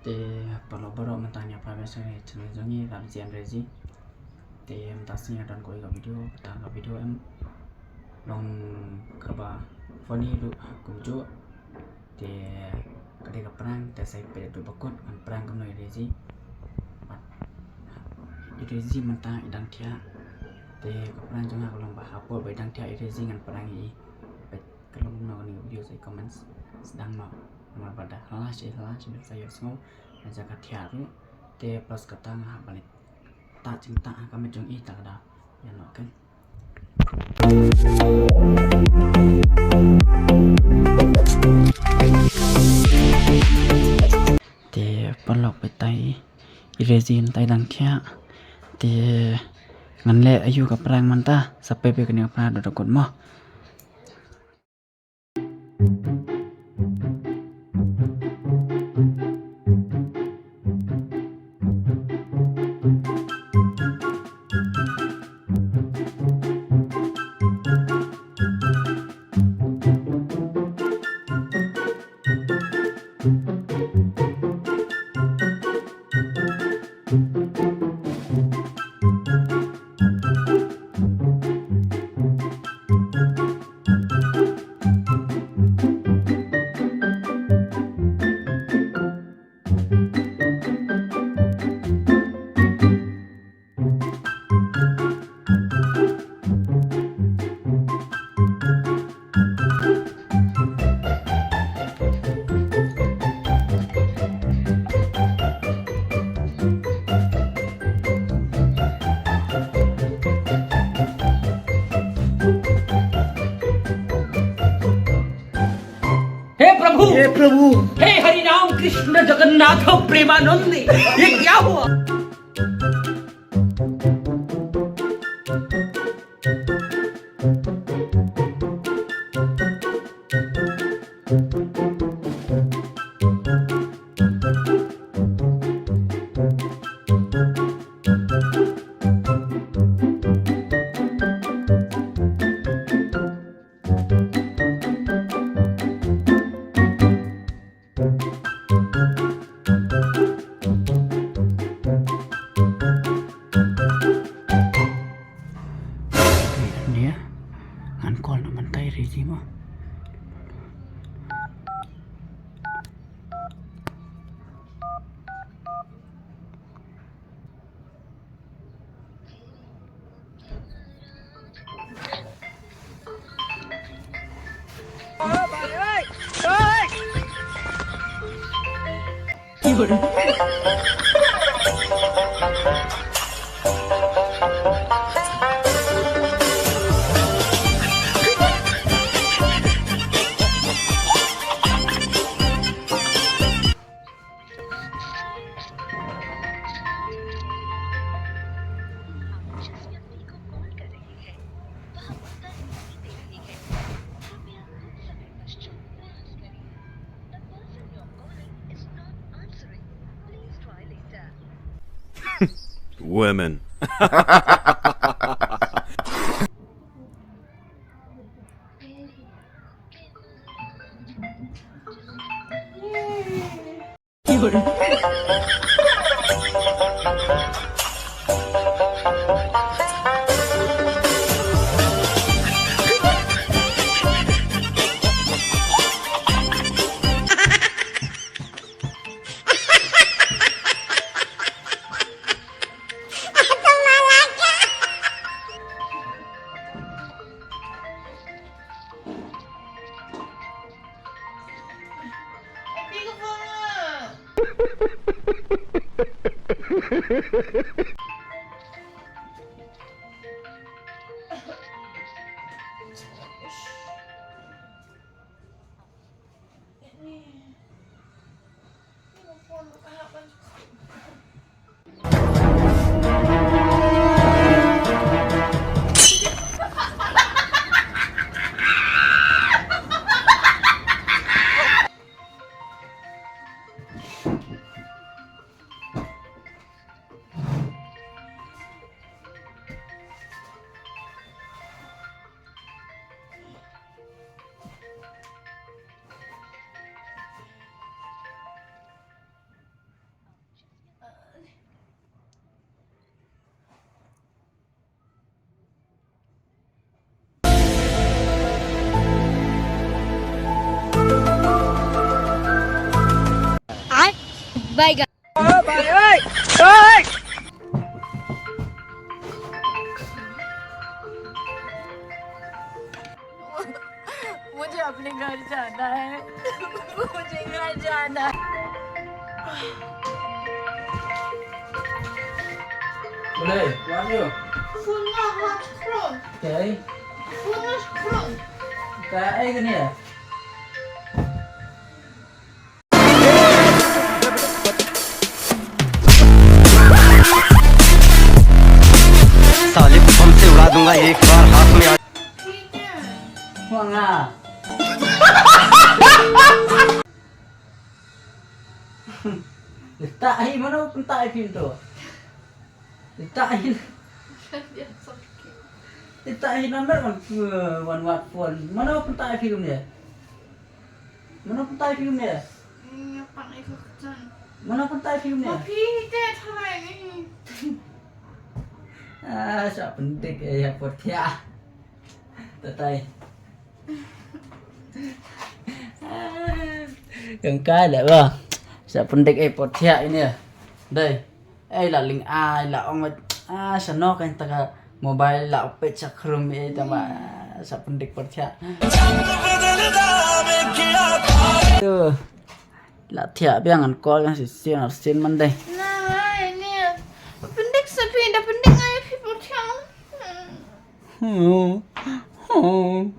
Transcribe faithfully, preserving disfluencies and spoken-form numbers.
Te paralok baroh, mynta ngi ïa plie sha channel jong ngi, Ramji and Rezi. Te mynta sngi nga don kawei ka video, kata ka video em long kaba funny ruh kumjuh. Te ka dei ka prank, te sa ïa peit haduh ba kut ngan prank kumno ïa Rezi. Bad ïa Rezi mynta i dang thiah. Te ka prank jong nga ka long ba hapoh ba i dang thiah ïa Rezi ngan prank ïa i. Peit ka long kumno kane ka video, sa ïa comment sdang noh. Namar ba da hala shi hala shi sa ïohsngew na jaka thiah ruh. Te plus kata nga hap ban leit tah jingtah ha ka met jong i, ta ka daw ïa noh kan. Te paralok, peit tai i Rezi mynta i dang thiah. Te ngan leh aïu ka prank mynta, sa peit peit kane ka prank haduh ba kut mo. हे प्रभु, हे प्रभु। हे हरि राम कृष्ण जगन्नाथ प्रेमानंद, ये क्या हुआ? Ngan call noh mynta ïa Rezi mo. Women. Bye guys. मुझे अपने घर जाना है। मुझे घर जाना है। Boleh, what you? Phone nga hot chrome. Okay. Phone nga chrome. Ka ai ka ni. साले बम से उड़ा दूंगा एक बार हाथ में आ ठीक है। Hwang ah. Letak hi mana pyntak hi pintu. Letak hi. Letak hi number wan wan wat phone. Mana pyntak hi pintu ni. Mana pyntak hi pintu ni. Ini apa nih kecen? Mana pyntak hi pintu ni. Tapi kita try ini. Ah, sa pyndik eh ya pot ya. Tatai. Yang kai lah bah. Sa pyndik eh pot ya ini. Dai. Eh la ling ai la ong ah sa no kan ta ka mobile la pet sa khrum eh ta ma sa pyndik pot ya. Tu. La thiah biang ngan call kan si sien ar sien man dai. Nah, ini. Pendik sepi dah pendik ayo people count. Hmm. Hmm.